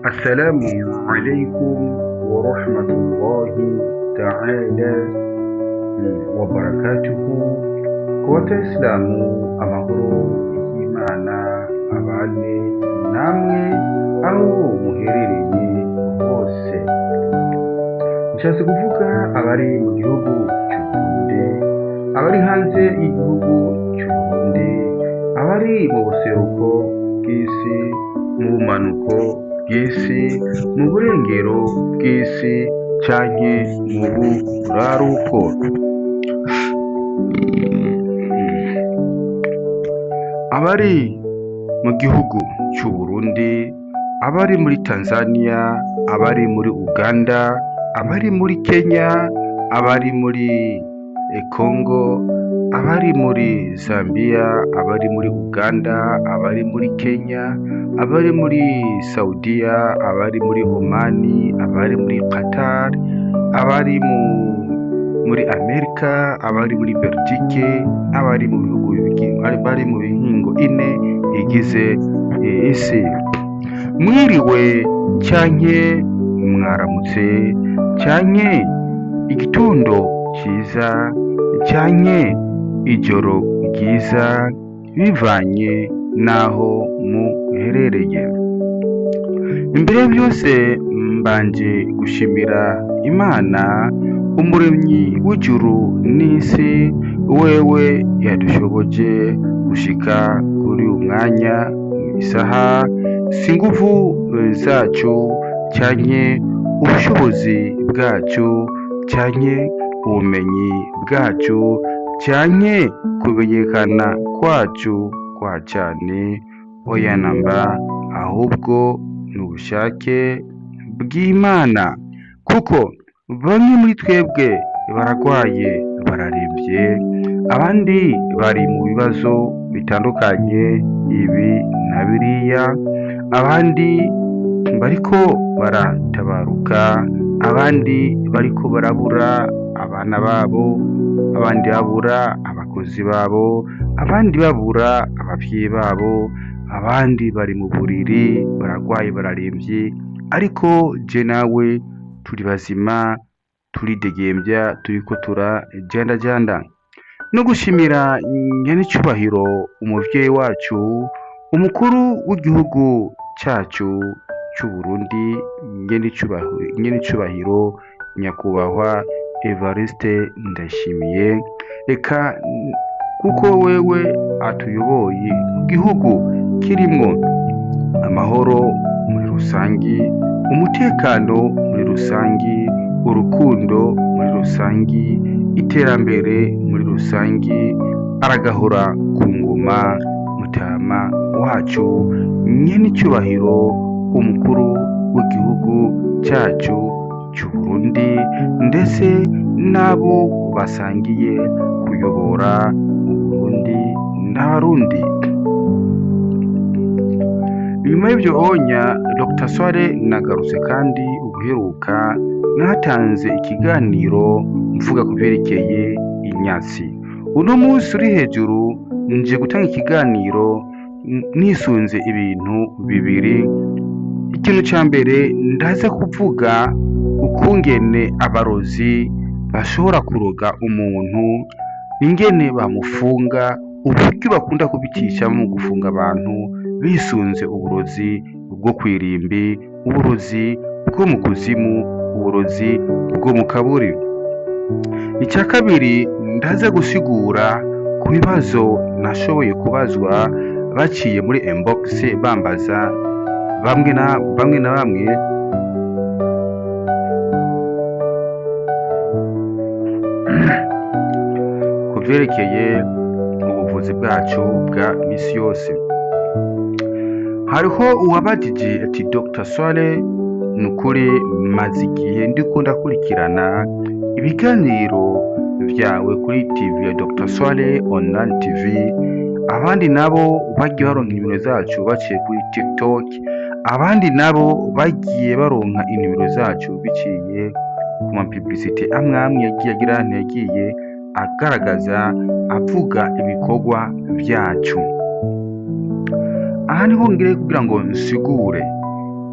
Assalamu alaikum wa rahmatullahi ta'ala wa barakatuhu. Ku batayisilamu, amahoro y'Imana abane namwe aho muherereye hose. Nshatse kuvuga abari mu gihugu c'Uburundi, abari hanze y'igihugu c'Uburundi, abari mu buseruko bw'isi, mu bumanuko bw'isi, mu burengero bw'isi canke mu buraruko. Abari mu gihugu c'Uburundi, abari muri Tanzania, abari muri Uganda, abari muri Kenya, abari muri Congo, abari muri Zambia, abari muri Uganda, abari muri Kenya, abari muri Saudiya, abari muri Omani, abari muri Qatar, abari muri Amerika, abari muri Belgique, abari mu bihugu bari mu mihingo ine igize isi. Mwiriwe canke mwaramutse canke igitondo ciza canke ijoro ryiza, bivanye n'aho muherereye. Imbere ya vyose, mbanje gushimira Imana, umuremyi w'ijuru n'isi, wewe yadushoboje gushika kuri uyu mwanya, isaha. Si inguvu zacu canke ubushobozi bwacu canke ubumenyi bwacu canke kumenyekana kwacu kwa cane, oya namba, ahubwo ni ubushake bw'Imana, kuko bamwe muri twebwe baragwaye, bararemvye, abandi bari mu bibazo bitandukanye ibi na biriya, abandi bariko baratabaruka, abandi bariko barabura abana babo, abandi babura abakozi babo, abandi babura abavyeyi babo, abandi bari mu buriri baragwaye, bararemvye, ariko je nawe turi bazima, turidegembya, turiko turajandajanda. No gushimira nyen'icubahiro umuvyeyi wacu, umukuru w'igihugu cacu c'Uburundi, nyen'icubahiro nyakubahwa Evariste Ndayishimiye, eka kuko wewe atuyoboye mu gihugu kirimwo amahoro muri rusangi, umutekano muri rusangi, urukundo muri rusangi, iterambere muri rusangi. Aragahora ku ngoma mutama wacu, nyen'icubahiro umukuru w'igihugu cacu c'Uburundi, ndetse n'abo basangiye kuyobora Uburundi n'Abarundi. Inyuma y'ivyo onya, Dr Swale nagarutse kandi. Ubuheruka natanze ikiganiro mvuga ku vyerekeye inyatsi. Uno munsi uri hejuru nje gutanga ikiganiro nisunze ibintu bibiri. Ikintu ca mbere, ndaza kuvuga ukungene abarozi bashobora kuroga umuntu, ingene bamufunga, uburyo bakunda kubicisha mu gufunga abantu bisunze uburozi bwo kw'irimbi, uburozi bwo mu kuzimu, uburozi bwo mu kaburi. Icya kabiri, ndaza gusigura ku bibazo nashoboye kubazwa baciye muri inbox, bambaza bamwe na bamwe na bamwe ku vyerekeye ubuvuzi bwacu bwa misi yose. Hariho uwabajije ati: "Dr Swale, ni ukuri maze igihe ndiko ndakurikirana ibiganiro vyawe kuri TV ya Dr Swale Online TV." Abandi nabo bagiye baronka inimero zacu baciye kuri TikTok, abandi nabo bagiye baronka inimero zacu biciye ku ma publicité amwe amwe yagiye agira, yagiye agaragaza avuga ibikorwa vyacu. Aha niho ngire kugira ngo nsigure.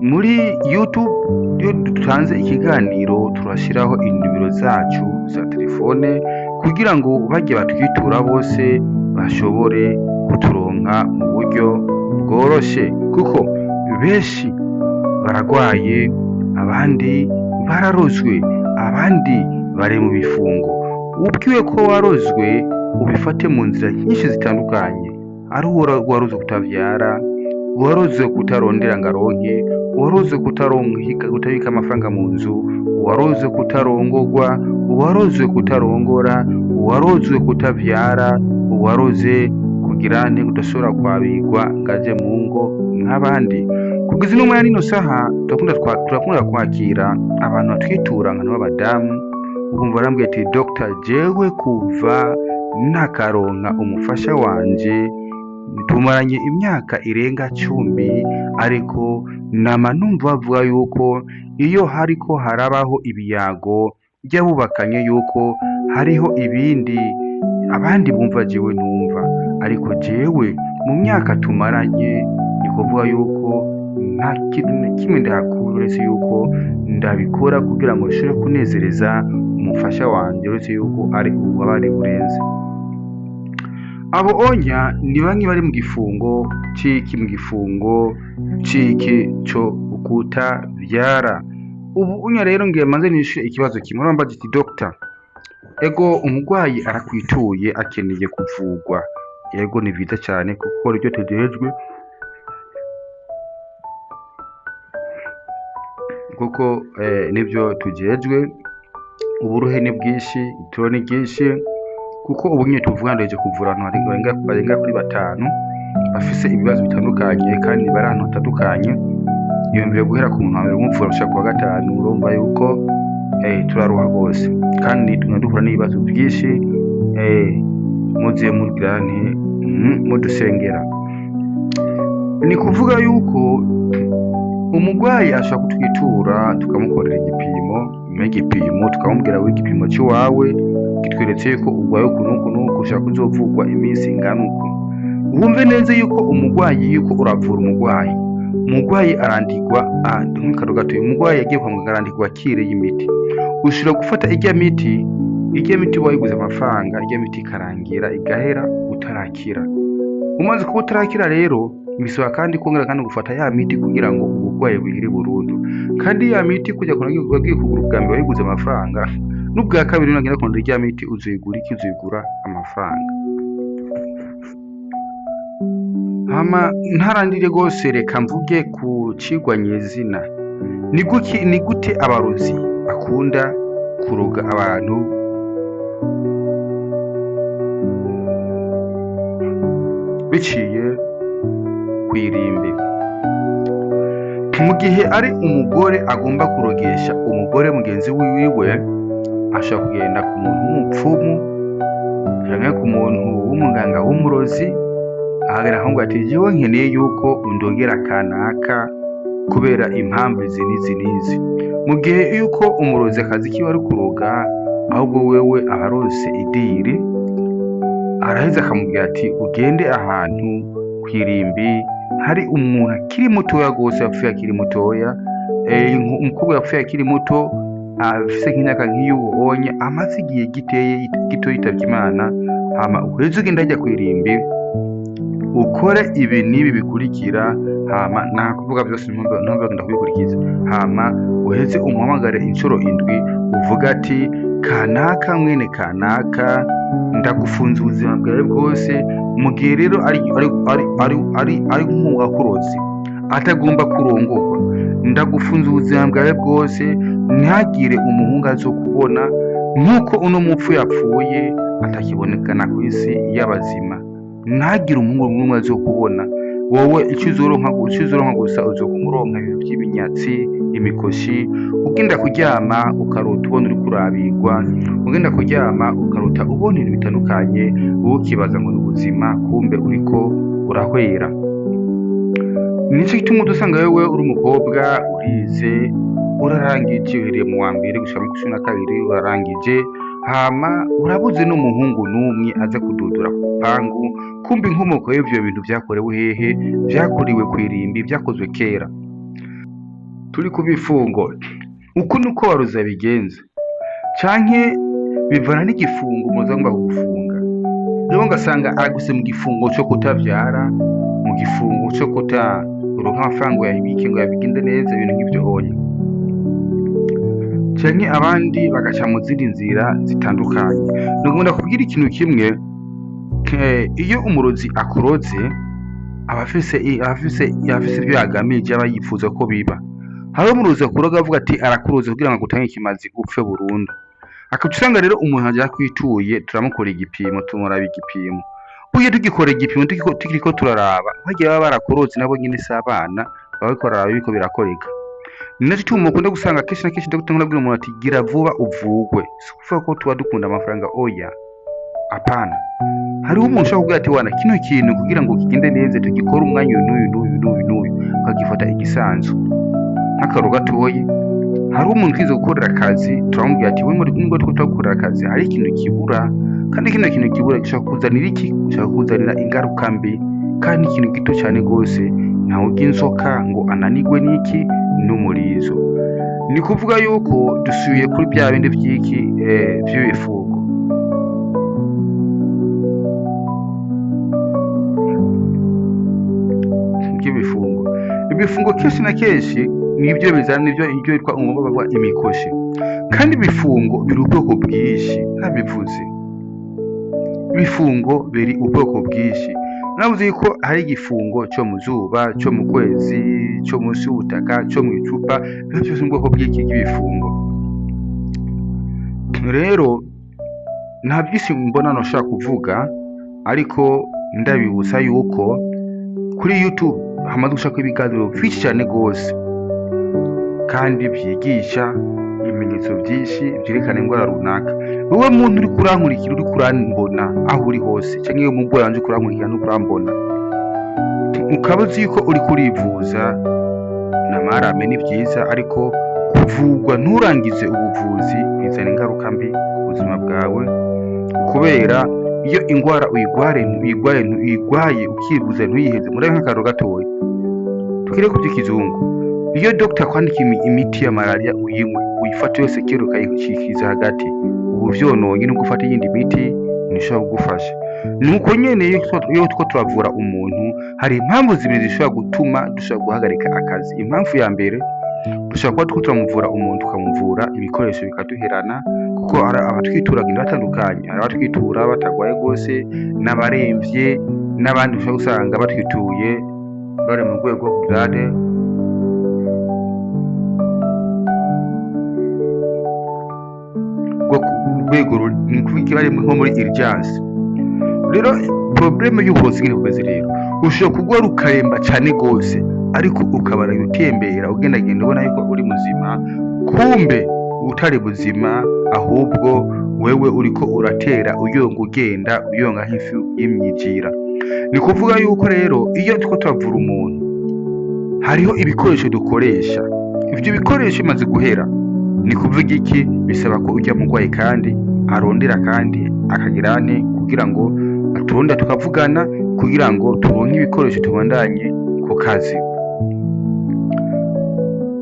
Muri YouTube iyo dutanze ikiganiro turashyiraho inimero zacu za telefone kugira ngo bajye batwitura bose bashobore kuturonka mu buryo bworoshe, kuko benshi baragwaye, abandi bararozwe, abandi bari mu bifungo. Ubwiwe ko warozwe ubifate mu nzira nyinshi zitandukanye, ari uwarozwe kutavyara, uwarozwe kutarondera ngo aronke, uwarozwe kutaronka kutabika amafaranga mu nzu, uwarozwe kutarongorwa, uwarozwe kutarongora, uwarozwe kutavyara, uwaroze kugira nte kudashobora kwabigwa ngo aje mu ngo nk'abandi. Kugeza ino mwanya nino saha turakunda kwakira abantu batwitura nka b'abadamu, ukumva barambwira ati Dr jewe kuva nakaronka umufasha wanje tumaranye imyaka irenga 10, ariko nama numva bavuga yuko iyo hariko harabaho ibiyago by'abubakanye yuko hariho ibindi abandi bumva jewe ntumva, ariko jewe mu myaka tumaranye ni kuvuga yuko nta kintu na kimwe ndahakura uretse yuko ndabikora kugira ngo nshobore kunezereza umufasha wanje, uretse yuko ari ububabare burenze. Abo onya ni bamwe bari mu gifungo ciki, mu gifungo ciki co kutavyara. Ubu unya rero ngiye manze nishure ikibazo kimwe. Urumva ati Dr ego umurwayi arakwituye akeneye kuvugwa, yego ni vyiza cyane kuko ibyo tujejwe, kuko nibyo tujejwe. Uburuhe ni bwinshi, ituro ni ryinshi, kuko ubu nyine tuvuga ndeje kuvura abantu barenga kuri 5 bafise ibibazo bitandukanye kandi bari ahantu hatandukanye. Yiyumvire guhera ku muntu wa mbere umuvura gushika ku wa 5, urumva yuko turaruha rwose kandi tugenda duhura n'ibibazo byinshi. Muze mugira nti mudusengera. Ni kuvuga yuko umurwayi ashobora kutwitura tukamukorera igipimo, nyuma y'igipimo tukamubwira we igipimo cy'iwawe kitweretse yuko urwaye uku n'uku n'uku, ushaka kuzovurwa iminsi ingana uku. Wumve neza yuko umurwayi yuko uravura umurwayi, umurwayi arandikwa nk'akararo gatoya, umurwayi yagiye kwa muganga arandikwa kire y'imiti. Ushobora gufata irya miti, irya miti wayiguze amafaranga, irya miti ikarangira igahera utarakira. Umaze kuba utarakira rero bisaba kandi kongera kandi gufata ya miti kugira ngo uburwayi buhire burundu. Kandi ya miti kujya wagiye kugura ubwa mbere wayiguze amafaranga, n'ubwa kabiri nagenda kurondera irya miti uzoyigura iki? Uzoyigura amafaranga. Hama ntarandire rwose, reka mvuge ku cigwa nyezina. Ni gute abarozi bakunda kuroga abantu biciye kw'irimbi? Mu gihe ari umugore agomba kurogesha umugore mugenzi wiwe, ashobora kugenda ku muntu w'umupfumu canke ku muntu w'umuganga w'umurozi, ahagera akamubwira ati jewe nkeneye yuko undogera kanaka kubera impamvu izi n'izi n'izi. Mu gihe yuko umurozi akazi kiwe ari kuroga, ahubwo wewe aba aronse idiri, araheza akamubwira ati ugende ahantu kw'irimbi hari umuntu akiri mutoya gose, yapfuye akiri mutoya, umukobwa yapfuye akiri muto afise nk'imyaka nk'iy'ubu onye, amaze igihe gito yitavye Imana. Hama uheze ugende harya kw'irimbi ukore ibi n'ibi bikurikira, hama nta kuvuga byose ntumva ndakubikurikiza. Hama uheze umuhamagare inshuro 7 uvuga ati kanaka mwene kanaka ndagufunze ubuzima bwawe bwose. Mu gihe rero ari nk'uwakurozi atagomba kurongorwa, ndagufunze ubuzima bwawe bwose, ntihagire umuhungu azokubona nk'uko uno mupfu yapfuye atakibonekana ku isi y'abazima, ntihagire umuhungu n'umwe azokubona. Wowe icyo uzoronka gusa uzoguma uronka ibintu by'ibinyatsi, imikoshi, ugenda kuryama ukarota ubona uriko urabigwa, ugenda kuryama ukarota ubona ibintu bitandukanye, wowe ukibaza ngo ni ubuzima, kumbe uriko urahwera. Nico gituma udusanga wewe uri umukobwa urize, urarangije, uhereye mu wa mbere gushika mu 12 urarangije, hama urabuze n'umuhungu n'umwe aza kududura ku rupangu, kumbe inkomoko y'ivyo bintu vyakorewe hehe? Vyakorewe kw'irimbi, vyakozwe kera. Turi ku bifungo. Uku niko abarozi bigenza, canke bivana n'igifungo umurozi agomba kugufunga. Rero ugasanga araguse mu gifungo co kutavyara, mu gifungo co kutaronka amafaranga ngo yabike ngo yabigende neza, ibintu nk'ivyo honye. Canke abandi bagaca mu zindi nzira zitandukanye. Nagomba kubwira ikintu kimwe, iyo umurozi akuroze aba afise ivyo yagamije, aba yifuza ko biba. Hariho umurozi akuroga avuga ati arakuroze kugira ngo agutange ikimazi upfe burundu. Akaca usanga rero umuntu aja kwituye, turamukora igipimo, tumuraba igipimo. Burya tugikora igipimo tukiriko turaraba, harya baba barakuroze nabo nyene si abana, baba bariko bararaba ibiriko birakoreka. Ni naco gituma ukunda gusanga kenshi na kenshi ndagutangura kubwira umuntu ati gira vuba uvugwe. Si ukuvuga ko tuba dukunda amafaranga, oya, apana. Hariho umuntu ushobora kubwira ati wana kino kintu kugira ngo kigende neza tugikore umwanya uyu n'uyu n'uyu n'uyu n'uyu, ukagifata igisanzwe. Nk'akaro gatoyi, hariho umuntu twize gukorera akazi, turamubwira ati we muri nubwo turiko turagukorera akazi, hari ikintu kibura, kandi kino kintu kibura gishobora kukuzanira iki? Gishobora kukuzanira ingaruka mbi, kandi ikintu gito cane gose, ntawurya inzoka ngo ananirwe n'iki? N'umurizo. Ni kuvuga yuko dusubiye kuri vya bindi vy'iki, vy'ibifungo. By'ibifungo. Ibifungo kenshi na kenshi nibyo bizana nibyo ibyo bitwa umubabaro imikoshi. Kandi ibifungo biri ubwoko bwinshi, nabivuze. Ibifungo biri ubwoko bwinshi. Navuze yuko hari igifungo cyo mu zuba, cyo mu kwezi, cyo munsi y'ubutaka, cyo mu icupa, ibyo byose ni ubwoko bw'iki bw'ibifungo. Rero nta byinshi mbona noshobora kuvuga, ariko ndabibutsa yuko kuri YouTube hamaze gushako ibiganiro vyinshi cane gose, kandi vyigisha ibimenyetso vyinshi vyerekana ingwara runaka. Wewe muntu uriko urankurikira, uriko urambona aho uri hose, canke iyo mugwayi wanje uriko urankurikira uriko urambona, ukaba uzi yuko uriko urivuza, n'amarame ni vyiza, ariko kuvugwa nturangize ubuvuzi bizana ingaruka mbi ku buzima bwawe, kubera iyo ingwara uyigwaye ukivuza ntuyiheze. Murabe nk'akaroro gatoya, tukire ku vy'ikizungu. Iyo doctor akwandika imiti ya malaria uyinywe, uyifate yose kera ukayicikiriza hagati, ubu vyononye nuko ufata iyindi miti ntishobora kugufasha. Nuko nyene iyo turiko turavura umuntu, hari impamvu zibiri zishobora gutuma dushobora guhagarika akazi. Impamvu ya mbere, dushobora kuba turiko turamuvura umuntu tukamuvura ibikoresho bikaduherana, kuko hari abatwitura bagenda batandukanye, hari abatwitura batagwaye gose, n'abaremvye, n'abandi ushobora gusanga batwituye bari mu rwego rw'uburade. Rwego bari nko muri urgence. Rero probleme y'uburozi nyene kumeze rero, ushobora kugwara ukaremba cane gose, ariko ukabara utembera ugendagenda ubona yuko uri muzima, kumbe utari buzima, ahubwo wewe uriko uratera uyonga ugenda uyonga nk'ifu y'imyijira. Ni kuvuga yuko rero iyo turiko turavura umuntu hariho ibikoresho dukoresha, ivyo bikoresho bimaze guhera, ni kuvuga iki? Bisaba ko ujya mugwayi kandi arondera kandi akagira ane kugira ngo aturonda tukavugana kugira ngo turonke ibikoresho tubandanye ku kazi.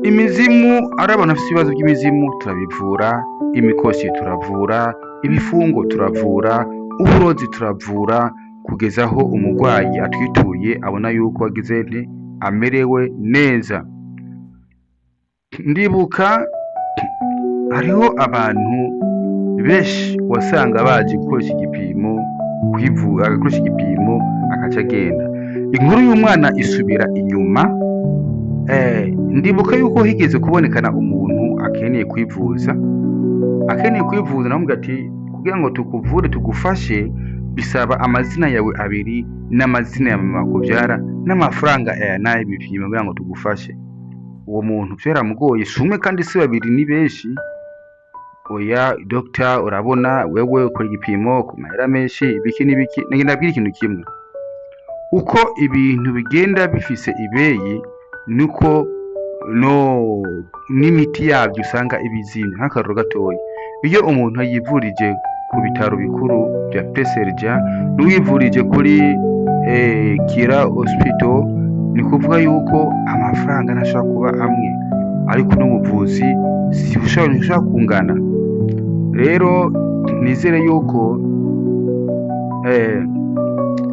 Imizimu, ari abantu bafite ibibazo by'imizimu turabivura, imikoshi turavura, ibifungo turavura, uburozi turavura, kugeza aho umurwayi atwituye abona yuko agize nte amerewe neza. Ndibuka hariho abantu benshi wasanga baje gukoresha igipimo, kwivuga agakoresha igipimo akaca agenda. Inkuru y'umwana isubira inyuma. Ndibuka yuko higeze kubonekana umuntu akeneye kwivuza, namubwira ati kugira ngo tukuvure tugufashe bisaba amazina yawe abiri n'amazina ya mama kubyara n'amafaranga aya n'aya bipimo kugira ngo tugufashe. Uwo muntu byaramugoye, si umwe kandi si babiri, ni benshi. Oya doctor, urabona wewe ukora igipimo ku mahera menshi ibiki n'ibiki. Nagenda abwira ikintu kimwe, uko ibintu bigenda bifise ibeyi niko no n'imiti yabyo usanga ibizimye. Nk'akaroro gatoya, iyo umuntu yivurije ku bitaro bikuru bya Peserja n'uwivurije kuri Kira Hospital, ni kuvuga yuko amafaranga ntashobora kuba amwe. Ariko n'ubuvuzi si bushobora kungana. Rero nizere yuko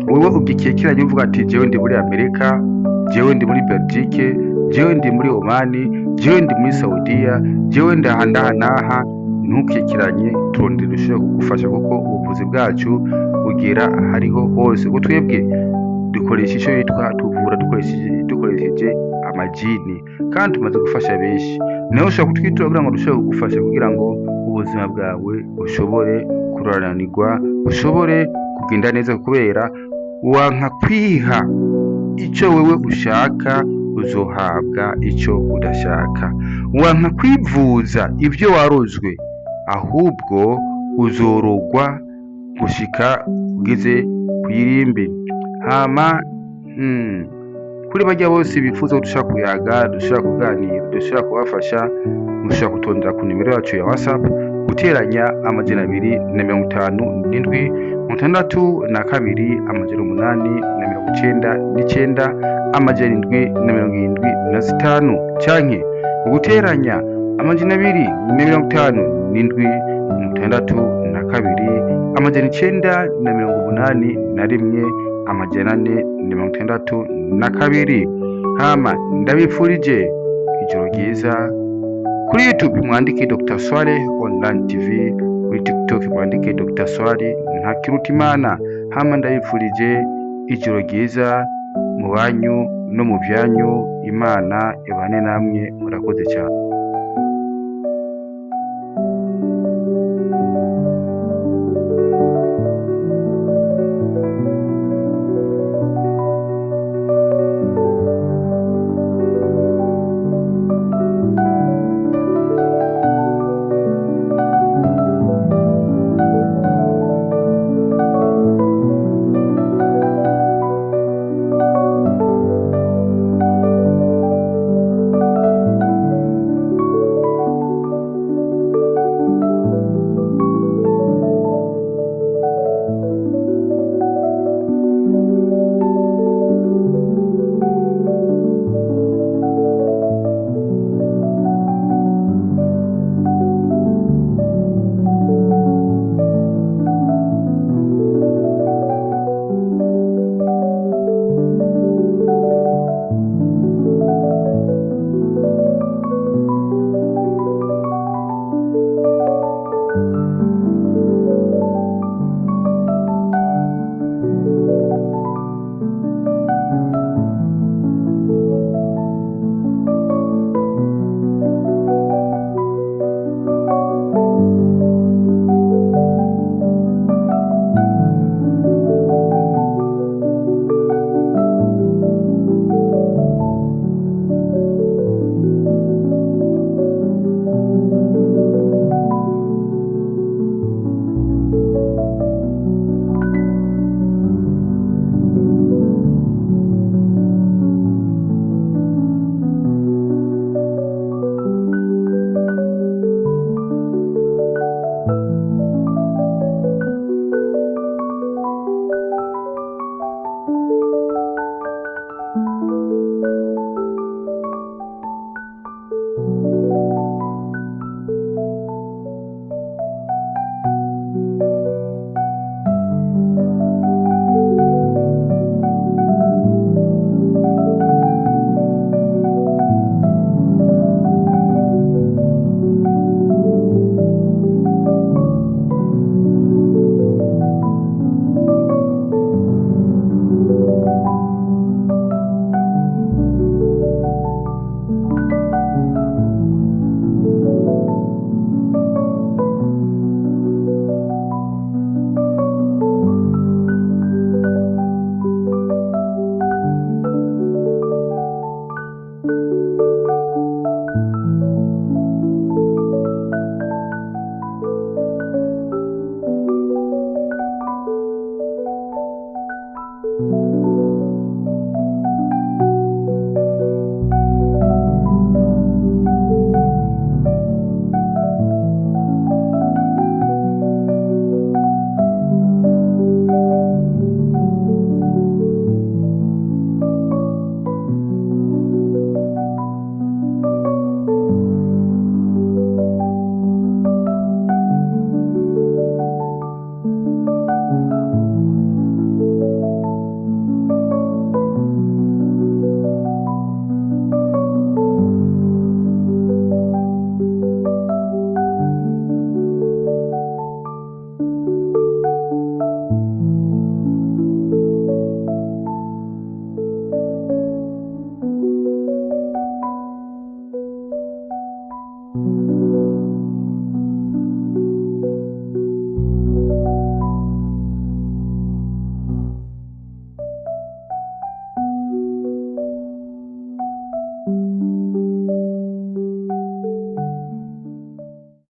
wewe ugikekeranye uvuga ati jewe ndi muri Amerika, jewe ndi muri Belgique, jewe ndi muri Omani, jewe ndi muri Saudiya, jewe ndaha ndaha naha, ntukekeranye, turondera dushobora kugufasha, kuko ubuvuzi bwacu bugera hariho hose. Kuko twebwe dukoresha icyo yitwa tuvura dukoresheje amajini, kandi tumaze gufasha benshi. Nawe ushobora kutwitura kugira ngo dushobore kugufasha, kugira ngo ubuzima bwawe bushobore kuroranirwa, bushobore kugenda neza, kubera wanka kwiha icyo wewe ushaka uzohabwa icyo udashaka. Wanka kwivuza ibyo warozwe, ahubwo uzorogwa gushika ugeze kw'irimbi. Hama kuri bajya bose bifuza ko dushobora kuyaga, dushobora kuganira, dushobora kubafasha, mushobora kutondera ku nimero yacu ya WhatsApp guteranya 257 62 899 775, canke guteranya 257 62 981 462. Hama ndabifurije ijoro ryiza. Kuri YouTube mwandike Dr. Swale Online TV, kuri TikTok mwandike Dr. Swale Ntakirutimana. Hama ndabifurije ijoro ryiza mu banyu no mu byanyu. Imana ibane namwe, murakoze cyane.